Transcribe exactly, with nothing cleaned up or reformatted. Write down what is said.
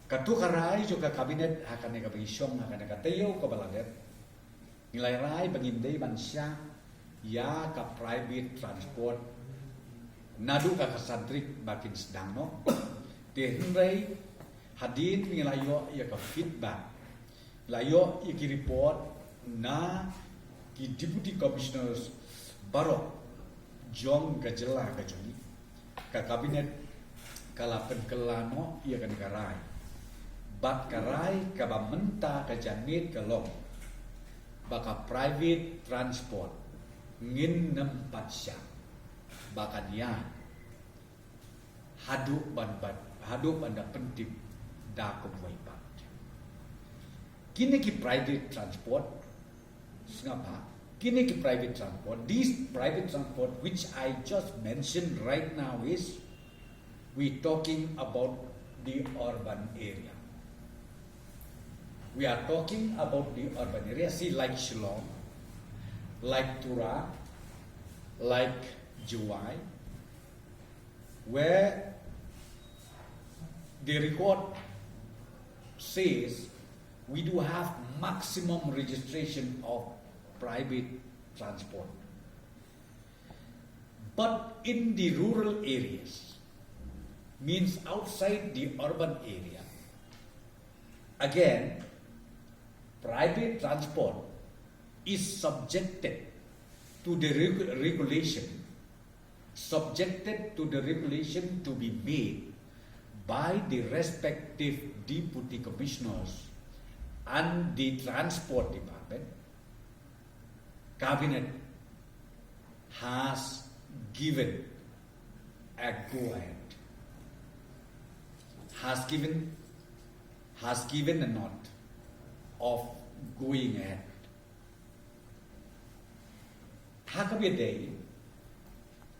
Katto ka rai jong ka cabinet ha kane kaba ngi shong ha kane ka taïew kaba la dep, ngi la rai ba ngin dei ban shah ïa ka private transport naduh ka khatsan tarik ba kin sdang noh. Te hynrei hadien ngi la ïoh ïa ka feedback, la ïoh ïa ki report na ki deputy commissioners baroh jong ka jylla ka jong ngi, ka cabinet ka la pynkylla noh ïa kane ka rai. Bad ka rai kaba mynta ka janmiet ka long ba ka private transport ngin nym pat shah ba kan ïaid haduh ban, ban, haduh ban da pyntip da kumwei pat. Kine ki private transport, sngap ha, kine ki private transport, these private transport which I just mentioned right now is, we talking about the urban area. We are talking about the urban area. See, like Shillong, like Tura, like Jowai, where the record says we do have maximum registration of private transport. But in the rural areas, means outside the urban area, again, private transport is subjected to the reg-, regulation, subjected to the regulation to be made by the respective deputy commissioners and the transport department. Cabinet has given a go ahead, has given, has given a nod of going ahead. Ha kaba ïadei